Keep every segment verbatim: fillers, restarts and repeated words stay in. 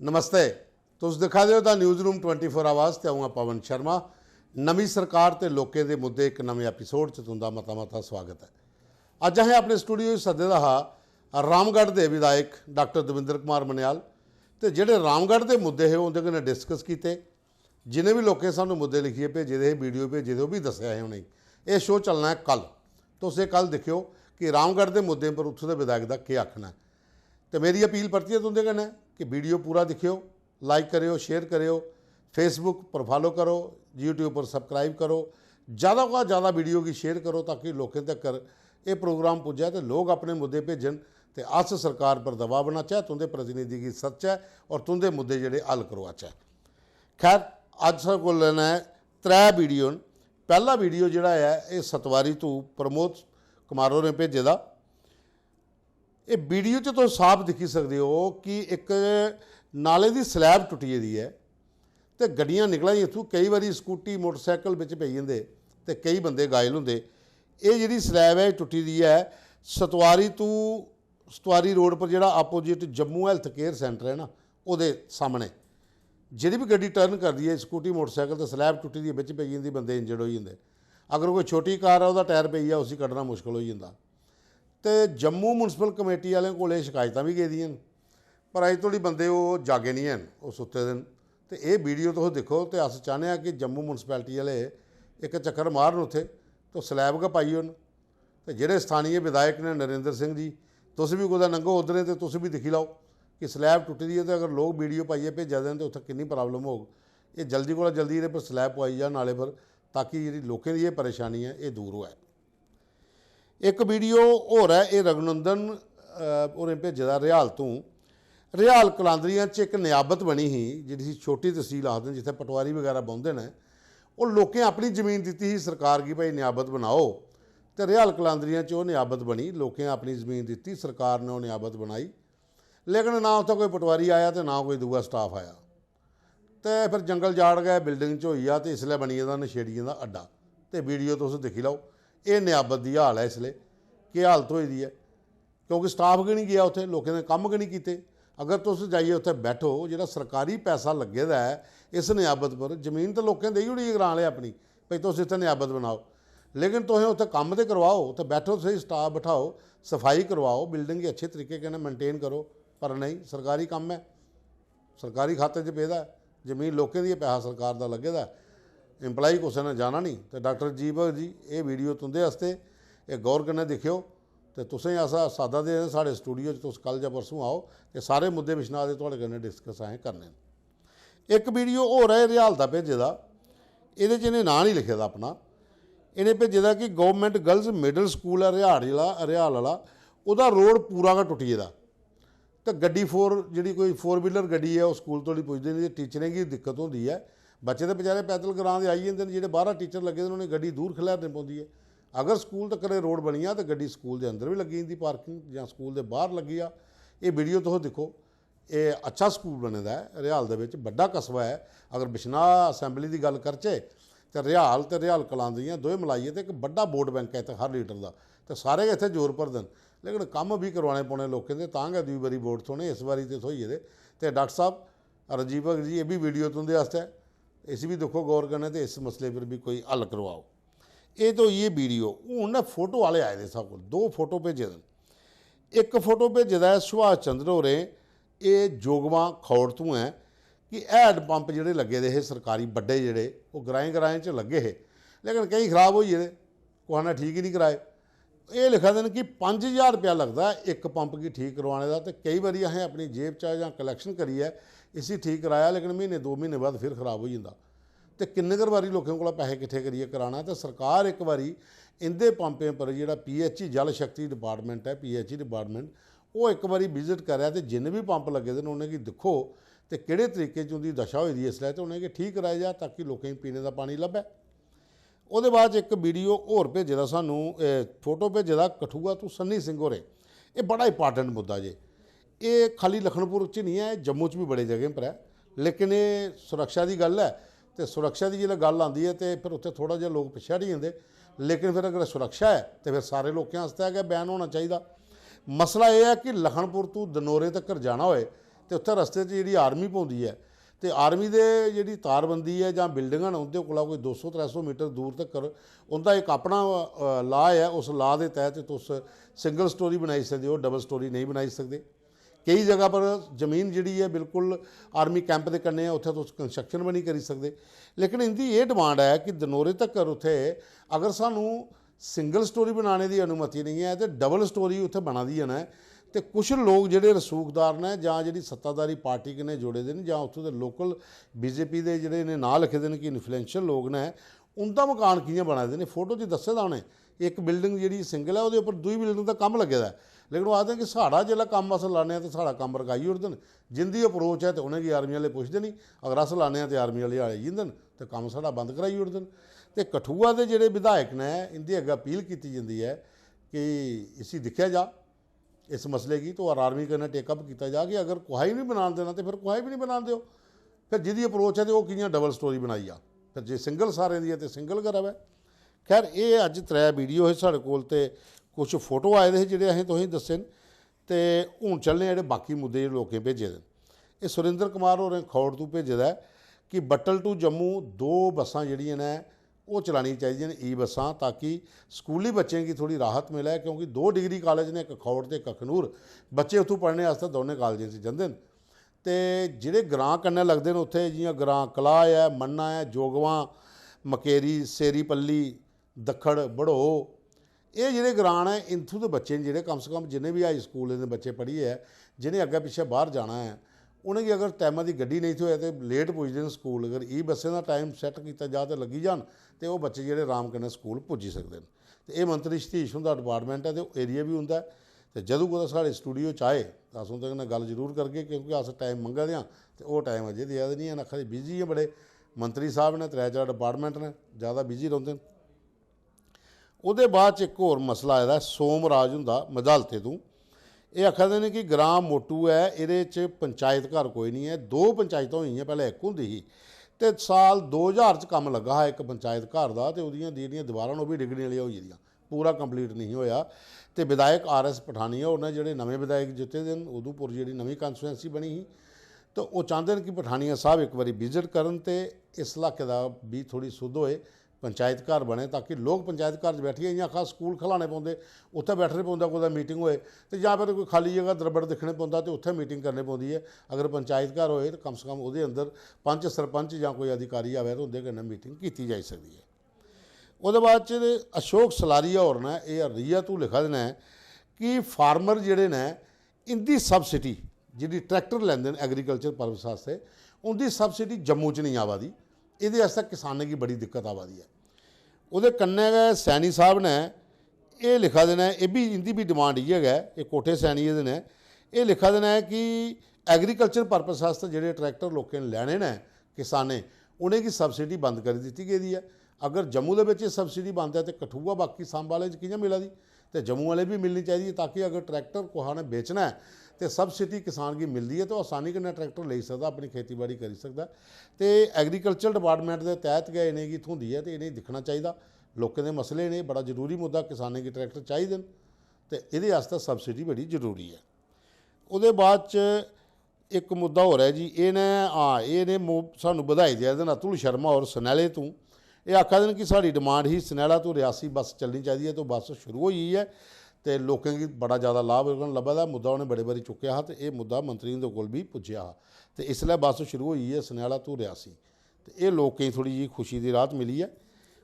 नमस्ते। तुस दिक्खा दे ओ the newsroom twenty four hours ते अ'ऊं आं पवन शर्मा। नमीं सरकार ते लोकें दे मुद्दे इक नमें एपिसोड च तुं'दा मता मता स्वागत ऐ। अज्ज असें अपने स्टूडियो च सद्दे दा हा रामगढ़ दे विधायक डाक्टर दविंदर कुमार मन्याल, ते जेह्ड़े रामगढ़ दे मुद्दे हे उं'दे कन्नै डिस्कस कीते। जिन्ने बी लोकें सानूं मुद्दे लिखियै भेजे दे हे, वीडियो भेजे दे, ओह् बी दस्सेआ असें उ'नेंगी। एह् शो चलना ऐ कल। तुस एह् कल दिक्खेओ कि रामगढ़ दे मुद्दें पर उत्थूं दे विधायक दा केह् आखना ऐ। ते मेरी अपील परतियै तुं'दे कन्नै कि वीडियो पूरा दिक्खेओ, लाइक करेओ, शेयर करेओ, Facebook पर फॉलो करो, YouTube पर सब्सक्राइब करो, ज़्यादा कोला ज़्यादा वीडियो गी शेयर करो ताकि लोकें तक्कर एह् प्रोग्राम पुज्जै ते लोक अपने मुद्दे भेजन ते अस सरकार पर दबाऽ बनाचै, तुं'दे प्रतिनिधि गी सदचै और तुं'दे मुद्दे जेह्ड़े हल करोआचै। खैर, अज्ज साढ़े कोल न त्रै वीडियो न। पैह्ला वीडियो जेह्ड़ा ऐ, एह् सतवारी तू प्रमोद कुमार होरें भेजे दा। एह् वीडियो च तुस साफ दिक्खी सकदे ओ कि इक नाले दी स्लैब टुट्टी गेदी ऐ ते गड्डियां निकला दियां इत्थूं। केई बारी स्कूटी, मोटरसाइकल बिच पेई जंदे ते केई बंदे घायल होंदे। एह् जेह्ड़ी स्लैब ऐ, एह् टुट्टी दी ऐ सतवारी तू, सतवारी रोड पर, जेह्ड़ा opposite Jammu health care centre ऐ ना, ओह्दे सामनै। जेह्ड़ी बी गड्डी टर्न करदी ऐ, स्कूटी, मोटरसाइकल, ते स्लैब टुट्टी दी बिच पेई जंदी, बंदे इंजर्ड होई जंदे। अगर कोई छोटी कार ऐ, ओह्दा टायर पेई जा, उसी कड्ढना मुश्कल होई जंदा। ते जम्मू म्युनिसिपल कमेटी आह्लें कोल एह् शकैतां बी गेदियां न, पर अजें धोड़ी बंदे ओह् जागे निं हैन, ओह् सुत्ते दे न। ते एह् वीडियो तुस दिक्खो, ते अस चाह्न्ने आं कि जम्मू म्युनिसिपैलिटी आह्ले इक चक्कर मारन उत्थै, ते स्लैब गै पाई ओड़न। ते जेह्ड़े स्थानीय विधायक न नरेंद्र सिंह जी, तुस बी कुतै लंघो उद्धरें ते तुस बी दिक्खी लैओ कि स्लैब टुट्टी दी ऐ, ते अगर लोक वीडियो पाइयै भेजा दे न ते उत्थै किन्नी प्रॉब्लम होग। एह् जल्दी कोला जल्दी एह्दे पर स्लैब पुआई जा नाले पर, ताकि जेह्ड़ी लोकें दी एह् परेशानी ऐ, एह् दूर होऐ। इक वीडियो होर ऐ, एह् रघुनंदन, अ, होरें भेजे दा रिहाल तों। रिहाल कलांदरियां च इक नियाबत बनी ही, जिसी छोटी तसील आखदे न, जित्थै पटवारी बगैरा बौंह्दे न। ओह् लोकें अपनी जमीन दित्ती ही सरकार गी, "भाई, नियाबत बनाओ।" ते रिहाल कलांदरियां च ओह् नियाबत बनी, लोकें अपनी जमीन दित्ती, सरकार ने ओह् नियाबत बनाई, लेकिन ना उत्थै कोई पटवारी आया ते ना कोई दूआ स्टाफ आया। ते फिर जंगल जाड़ गै बिल्डिंग च होई गेआ ते इसलै बनी गेदा नशेड़ियें दा अड्डा। ते वीडियो तुस दिक्खी लैओ, एह् नियाबत दी हाल ऐ इसलै, केह् हालत होई दी ऐ। क्योंकि स्टाफ गै निं गेआ उत्थै, लोकें दे कम्म गै निं कीते। अगर तुस जाइयै उत्थै बैठो, जेह्ड़ा सरकारी पैसा लग्गे दा ऐ इस नियाबत पर, जमीन ते लोकें देई ओड़ी ग्रां आह्ले अपनी, भई तुस इत्थै नियाबत बनाओ, लेकिन तुसें उत्थै कम्म ते करवाओ, उत्थै बैठो, स्हेई स्टाफ बठाओ, सफाई करवाओ, बिल्डिंग गी अच्छे तरीके कन्नै मेंटेन करो। पर नेईं, सरकारी कम्म ऐ, सरकारी खाते च पेदा ऐ, जमीन लोकें दी ऐ, पैसा सरकार दा लग्गे दा ऐ, एम्प्लाई कुसै ने जाना निं। ते डाक्टर जी भगत जी, एह् वीडियो तुं'दे आस्तै, एह् गौर कन्नै दिक्खेओ। ते तुसें अस साद्दा दे, साढ़े स्टूडियो च तुस कल जां परसूं आओ, ते सारे मुद्दे बिश्नाह् दे थुआढ़े कन्नै डिस्कस असें करने न। इक वीडियो होर ऐ रिहाल दा भेजे दा, एह्दे च इ'नें नांऽ निं लिखे दा अपना। इ'नें भेजे दा कि गौरमेंट गर्ल्स मिडल स्कूल ऐ रिहाड़ आह्ला, रिहाल आह्ला, ओह्दा रोड पूरा गै टुट्टी गेदा। ते गड्डी फोर, जेह्ड़ी कोई फोर व्हीलर गड्डी ऐ, ओह् स्कूल धोड़ी पुजदी निं, ते टीचरें गी दिक्कत होंदी ऐ। बच्चे ते बेचारे पैदल ग्रां दे आई जंदे न, जेह्ड़े बाह्रा टीचर लग्गे दे न, उ'नें गड्डी दूर खल्हारनी पौंदी ऐ। अगर स्कूल तक्कर एह् रोड बनी जा ते गड्डी स्कूल दे अंदर बी लग्गी जंदी पार्किंग, जां स्कूल दे बाह्र लग्गी जा। एह् वीडियो तुस दिक्खो, एह् अच्छा स्कूल बने दा ऐ, रिहाल दे बिच बड्डा कस्बा ऐ। अगर बिश्नाह् असैंबली दी गल्ल करचै ते रिहाल ते रिहाल कलांदरियां दोए मलाइयै ते इक बड्डा वोट बैंक ऐ इत्थै हर लीडर दा, ते सारे गै इत्थै जोर भरदे न। लेकिन कम्म बी करोआने पौने लोकें दे, तां गै दूई बारी वोट थ्होने। इस बारी ते थ्होई गेदे। ते डाक्टर साह्ब, राजीव भगत जी, एह् बी वीडियो तुं'दे आस्तै, इसी बी दिक्खो गौर कन्नै ते इस मसले पर बी कोई हल करोआओ। एह् ते होई गे वीडियो। हून ना फोटो आह्ले आए दे साढ़े कोल, दो फोटो भेजे दे न। इक फोटो भेजे दा ऐ सुभाष चंद्र होरें, एह् जोगमां खौड़ तों ऐ, कि हैंड पंप जेह्ड़े लग्गे दे हे सरकारी बड्डे जेह्ड़े, ओह् ग्राएं ग्राएं च लग्गे हे, लेकिन केईं खराब होई गेदे, कुसै ने ठीक गै निं कराए। एह् लिखा दे न कि पंज ज्हार रपेआ लगदा ऐ इक पंप गी ठीक करवाने दा, ते केई बारी असें अपनी जेब चा जां कलैक्शन करियै इसी ठीक कराया, लेकिन म्हीने दो म्हीने बाद फिर खराब होई जंदा। ते किन्ने कर बारी लोकें कोला पैसे किट्ठे करियै कराना। ते सरकार इक बारी इं'दे पंपें पर, जेह्ड़ा पीएचई, जल शक्ति डिपार्टमेंट ऐ, पीएचई डिपार्टमेंट, ओह् इक बारी विजिट करै ते जिन्ने बी पंप लग्गे दे न उ'नेंगी दिक्खो ते केह्ड़े तरीके च उं'दी दशा होई दी इसलै, ते उ'नेंगी ठीक कराया जा ताकि लोकें गी पीने दा पानी लब्भै। ओह्दे बाद च इक वीडियो होर भेजे दा सानूं, ए, फोटो भेजे दा कठुआ तों सन्नी सिंह होरें। एह् बड़ा इंपार्टेंट मुद्दा जे, एह् खाली लखनपुर च निं ऐ, एह् जम्मू च बी बड़े जगहें पर ऐ। लेकिन एह् सुरक्षा दी गल्ल ऐ, ते सुरक्षा दी जिसलै गल्ल आंदी ऐ ते फिर उत्थै थोह्ड़ा जिहा लोक पिच्छें हटी जंदे। लेकिन फिर अगर सुरक्षा ऐ ते फिर सारे लोकें आस्तै गै बैन होना चाहिदा। मसला एह् ऐ कि लखनपुर तों दनोरे तक्कर जाना होए ते उत्थै रस्ते च जेह्ड़ी आर्मी पौंदी ऐ, ते आर्मी दे जेह्ड़ी तारबंदी ऐ जां बिल्डिंगां न, उं'दे कोला कोई दो सौ त्रै सौ मीटर दूर तक्कर उं'दा इक अपना, अ, लाह् ऐ। उस लाह् दे तैह्त तुस सिंगल स्टोरी बनाई सकदे ओ, डबल स्टोरी नेईं बनाई सकदे। केई जगह पर जमीन जेह्ड़ी ऐ बिल्कुल आर्मी कैंप दे कन्नै ऐ, उत्थै तुस कंस्ट्रक्शन बी नेईं करी सकदे। लेकिन इं'दी एह् डिमांड ऐ कि दनोरे तक्कर उत्थै अगर सानूं सिंगल स्टोरी बनाने दी अनुमति नेईं ऐ ते डबल स्टोरी उत्थै बना दी ऐ ना, ते कुछ लोक जेह्ड़े रसूखदार न जां जेह्ड़ी सत्ताधारी पार्टी कन्नै जुड़े दे न जां उत्थूं दे लोकल बीजेपी दे जेह्ड़े इ'नें नांऽ लिखे दे न कि इन्फ्लुएंशियल लोक न, उं'दा मकान कि'यां बना दे न? फोटो च दस्से दा उ'नें, इक बिल्डिंग जेह्ड़ी सिंगल ऐ, ओह्दे उप्पर दूई बिल्डिंग दा कम्म लग्गे दा ऐ। लेकिन ओह् आखदे न कि साढ़ा जिसलै कम्म अस लाने आं ते साढ़ा कम्म रकाई ओड़दे न। जिं'दी अप्रोच ऐ ते उ'नेंगी आर्मी आह्ले पुछदे निं, अगर अस लाने आं ते आर्मी आह्ले आई जंदे न ते कम्म साढ़ा बंद कराई ओड़दे न। ते कठुआ दे जेह्ड़े विधायक न, इं'दे अग्गें अपील कीती जंदी ऐ कि इसी दिक्खेआ जा, इस मसले गी, तो आर्मी कन्नै टेकअप कीता जा कि अगर कुसै गी निं बनान देना ते फिर कुसै गी बी निं बनान देओ। फिर जिं'दी अप्रोच ऐ ते ओह् कि'यां डबल स्टोरी बनाई जा? फिर जे सिंगल सारें दी ऐ ते सिंगल गै र'वै। खैर, एह् अज्ज त्रै वीडियो हे साढ़े कोल ते कुछ फोटो आए दे हे जेह्ड़े असें तुसेंगी दस्से न। ते हून चलने आं जेह्ड़े बाकी मुद्दे जेह्ड़े लोकें भेजे दे न। एह् सुरेंद्र कुमार होरें खौड़ तू भेजे दा ऐ कि बट्टल टू जम्मू दो बस्सां जेह्ड़ियां न, ओह् चलानियां चाहिदियां न, ई बस्सां, ताकि स्कूली बच्चें गी थोह्ड़ी राहत मिलै, क्योंकि दो डिग्री कालेज न, इक खौड़ ते इक अखनूर। बच्चे उत्थूं पढ़ने आस्तै दौनें कालेजें च जंदे न। ते जेह्ड़े ग्रांऽ कन्नै लगदे न उत्थै, जि'यां ग्रांऽ कलाह् ऐ, मन्ना ऐ, जोगवां, मकेरी, सेरीपल्ली, दक्खड़, बड़ोह्, एह् जेह्ड़े ग्रांऽ न, इत्थूं दे बच्चे न जेह्ड़े, कम से कम जिन्ने बी हाई स्कूलें दे बच्चे पढ़ियै ऐ, जि'नें अग्गें पिच्छें बाह्र जाना ऐ, उ'नेंगी अगर टैमा दी गड्डी नेईं थ्होऐ ते लेट पुजदे न स्कूल। अगर ई बस्सें दा टाइम सैट्ट कीता जा ते लग्गी जान, ते ओह् बच्चे जेह्ड़े अराम कन्नै स्कूल पुज्जी सकदे न। ते एह् मंत्री सतीश हुंदा डिपार्टमेंट ऐ ते एरिया बी उं'दा ऐ। ते जदूं कुतै साढ़े स्टूडियो च आए, तां अस उं'दे कन्नै गल्ल जरूर करगे, क्योंकि अस टाइम मंगा दे आं ते ओह् टाइम अजें देआ दे निं हैन। आखा दे बिजी ऐ बड़े, मंत्री साह्ब न, त्रै चार डिपार्टमेंट न, जैदा बिजी रौंह्दे न। ओह्दे बाद च इक होर मसला आए दा ऐ, सोम राज हुंदा मदालते तूं। एह् आखा दे न कि ग्रां मोटू ऐ, एह्दे च पंचायत घर कोई निं ऐ। दो पंचायतां होई गेइयां, पैह्लें इक होंदी ही ते साल दो ज्हार च कम्म लग्गा हा इक पंचायत घर दा, ते ओह्दियां जेह्ड़ियां दीवारां न, ओह् बी डिग्गने आह्लियां होई गेदियां, पूरा कंप्लीट नेईं होआ। ते विधायक आर एस पठानिया होर न, जेह्ड़े नमें विधायक जित्ते दे न, उधमपुर जेह्ड़ी नमीं कॉन्स्टिट्यूएंसी बनी ही, ते ओह् चांह्दे न कि पठानिया साह्ब इक बारी विजिट करन ते इस इलाके दा बी थोह्ड़ी सुद्ध होए, पंचायत घर बने, ताकि लोक पंचायत घर च बैठियै, इ'यां आखा स्कूल खलाने पौंदे, उत्थै बैठने पौंदा, कुतै मीटिंग होए, ते जां फिर कोई खाल्ली जगह द्रबड़ दिक्खने पौंदा ते उत्थै मीटिंग करने पौंदी ऐ। अगर पंचायत घर होए ते कम से कम ओह्दे अंदर पंच, सरपंच जां कोई अधिकारी आवै ते उं'दे कन्नै मीटिंग कीती जाई सकदी ऐ। ओह्दे बाद च अशोक सलारिया होर न, एह् रिया तू लिखा दे न कि फार्मर जेह्ड़े न, इं'दी सब्सिडी, जेह्ड़ी ट्रैक्टर लैंदे न एग्रीकल्चर पर्पस आस्तै, उं'दी सब्सिडी जम्मू च नेईं आवा दी। एह्दे आस्तै किसानें गी बड़ी दिक्कत आवा दी ऐ। ओह्दे कन्नै गै सैनी साह्ब ने एह् लिखा दे न, एह् बी, इं'दी बी डिमांड इ'यै गै, एह् कोठे सैनी दे न, एह् लिखा दे न कि एग्रीकल्चर पर्पस आस्तै जेह्ड़े ट्रैक्टर लोकें लैने न किसानें, उ'नेंगी सब्सिडी बंद करी दित्ती गेदी ऐ। अगर जम्मू दे बिच एह् सब्सिडी बंद ऐ ते कठुआ बाकी सांबा आह्लें च कि'यां मिला दी? ते जम्मू आह्ले बी मिलनी चाहिदी ऐ, ताकि अगर ट्रैक्टर कुसै ने बेचना ऐ ते सब्सिडी किसान गी मिलदी ऐ ते ओह् आसानी कन्नै ट्रैक्टर लेई सकदा, अपनी खेतीबाड़ी करी सकदा। ते एग्रीकल्चर डिपार्टमेंट दे तैह्त गै इ'नेंगी थ्होंदी ऐ ते इ'नेंगी दिक्खना चाहिदा। लोकें दे मसले न, एह् बड़ा जरूरी मुद्दा, किसानें गी ट्रैक्टर चाहिदे न ते एह्दे आस्तै सब्सिडी बड़ी जरूरी ऐ। ओह्दे बाद च इक मुद्दा होर ऐ जी, एह् न, हां, एह् न मो-, सानूं बधाई देआ दे न अतुल शर्मा होर सनैले तों। एह् आखा दे न कि साढ़ी डिमांड ही सनैला तों रियासी बस चलनी चाहिदी ऐ, ते ओह् बस शुरू होई गेई ऐ ते लोकें गी बड़ा जैदा लाभ एह्दे कन्नै लब्भा दा। मुद्दा उ'नें बड़े बारी चुक्केआ हा ते एह् मुद्दा मंत्री हुंदे कोल बी पुज्जेआ हा। ते इसलै बस शुरू होई गेई ऐ सनैला तों रियासी, ते एह् लोकें गी थोह्ड़ी जेही खुशी दी राह्त मिली ऐ।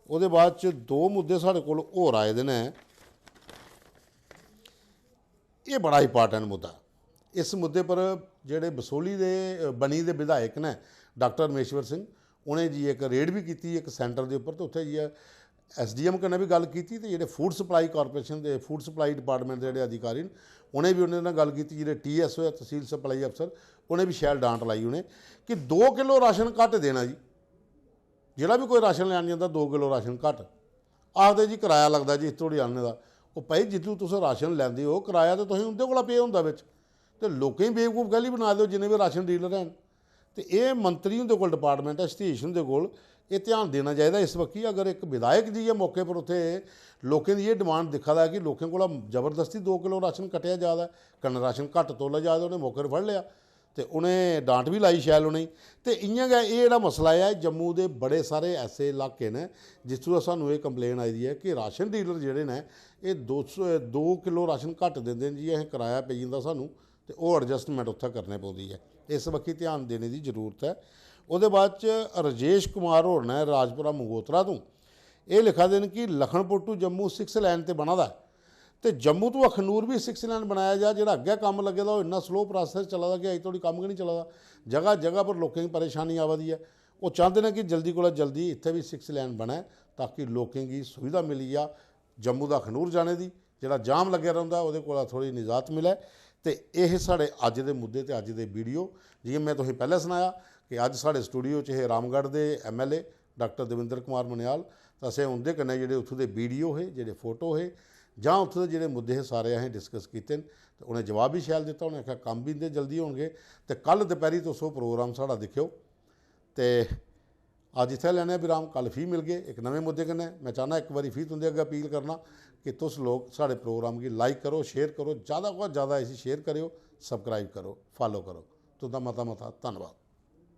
ओह्दे बाद च दो मुद्दे साढ़े कोल होर आए दे न। एह् बड़ा इंपार्टेंट मुद्दा। इस मुद्दे पर जेह्ड़े बसोहली दे, अ, बनी दे विधायक न डाक्टर रमेश्वर सिंह, उ'नें जी इक रेड बी कीती इक सेंटर दे उप्पर, ते उत्थै जाइयै एस डी एम कन्नै बी गल्ल कीती ते जेह्ड़े फूड सप्लाई कारपोरेशन दे, फूड सप्लाई डिपार्टमेंट दे जेह्ड़े अधिकारी न, उ'नें बी उं'दे कन्नै गल्ल कीती। जेह्ड़े टी एस ओ ऐ, तसील सप्लाई अफसर, उ'नें बी शैल डांट लाई उ'नें कि दो किलो राशन घट्ट देना जी, जेह्ड़ा बी कोई राशन लैन जंदा, दो किलो राशन घट्ट। आखदे जी कराया लगदा जी इत्थों धोड़ी आह्नने दा। ओह् भाई, जित्थूं तुस राशन लैंदे ओ, कराया ते तुसें उं'दे कोला पे होंदा बिच। ते लोकें गी बेवकूफ कैह्ली बना दे ओ, जिन्ने बी राशन डीलर हैन? ते एह् मंत्री हुंदे कोल डिपार्टमेंट ऐ, सतीश हुंदे कोल, एह् ध्यान देना चाहिदा इस बक्खी। अगर इक विधायक जी गै मौके पर उत्थै लोकें दी एह् डिमांड दिक्खा दा ऐ कि लोकें कोला जबरदस्ती दो किलो राशन कट्टेआ जा दा ऐ, कन्नै राशन घट्ट तोलेआ जा दा, उ'नें मौके पर फड़ लेआ। ते उ'नें डांट बी लाई शैल उ'नेंगी। ते इ'यां गै एह् जेह्ड़ा मसला ऐ, जम्मू दे बड़े सारे ऐसे इलाके न जित्थूं दा सानूं एह् कंप्लेन आई दी ऐ कि राशन डीलर जेह्ड़े न, एह् दो सौ, दो किलो राशन घट्ट दिंदे न जी, असें कराया पेई जंदा सानूं, ते ओह् एडजस्टमेंट उत्थै करने पौंदी ऐ। इस बक्खी ध्यान देने दी जरूरत ऐ। ओह्दे बाद च रजेश कुमार होर न राजपुरा मंगोत्रा तों, एह् लिखा दे न कि Lakhanpur to Jammu six lane ते बना दा ऐ, ते जम्मू टू अखनूर बी सिक्स लेन बनाया जा। जेह्ड़ा अग्गें कम्म लग्गे दा, ओह् इन्ना स्लो प्रोसेस चला दा कि अजें धोड़ी कम्म गै निं चला दा। जगह जगह पर लोकें गी परेशानी आवा दी ऐ। ओह् चांह्दे न कि जल्दी कोला जल्दी इत्थै बी सिक्स लेन बनै, ताकि लोकें गी सुविधा मिली जा जम्मू दा अखनूर जाने दी। जेह्ड़ा जाम लग्गेआ रौंह्दा, ओह्दे कोला थोह्ड़ी निजात मिलै। ते एह् हे साढ़े अज्ज दे मुद्दे ते अज्ज दे वीडियो। जि'यां में तुसेंगी पैह्लें सनाया कि अज्ज साढ़े स्टूडियो च हे रामगढ़ दे एमएलए डाक्टर देवेंद्र कुमार मन्याल, ते असें उं'दे कन्नै जेह्ड़े उत्थूं दे वीडियो हे, जेह्ड़े फोटो हे, जां उत्थूं दे जेह्ड़े मुद्दे हे, सारे असें डिस्कस कीते न। ते उ'नें जवाब बी शैल दित्ता। उ'नें आखेआ कम्म बी इं'दे जल्दी होनगे। ते कल दपैह्री तुस ओह् प्रोग्राम साढ़ा दिक्खेओ। ते अज्ज इत्थै लैने आं विराम, कल फ्ही मिलगे इक नमें मुद्दे कन्नै। में चाह्न्नां इक बारी फ्ही तुं'दे अग्गें अपील करना कि तुस लोक साढ़े प्रोग्राम गी लाइक करो, शेयर करो, जैदा कोला जैदा इसी शेयर करेओ, सब्सक्राइब करो, फालो करो। तुं'दा मता मता धन्नवाद।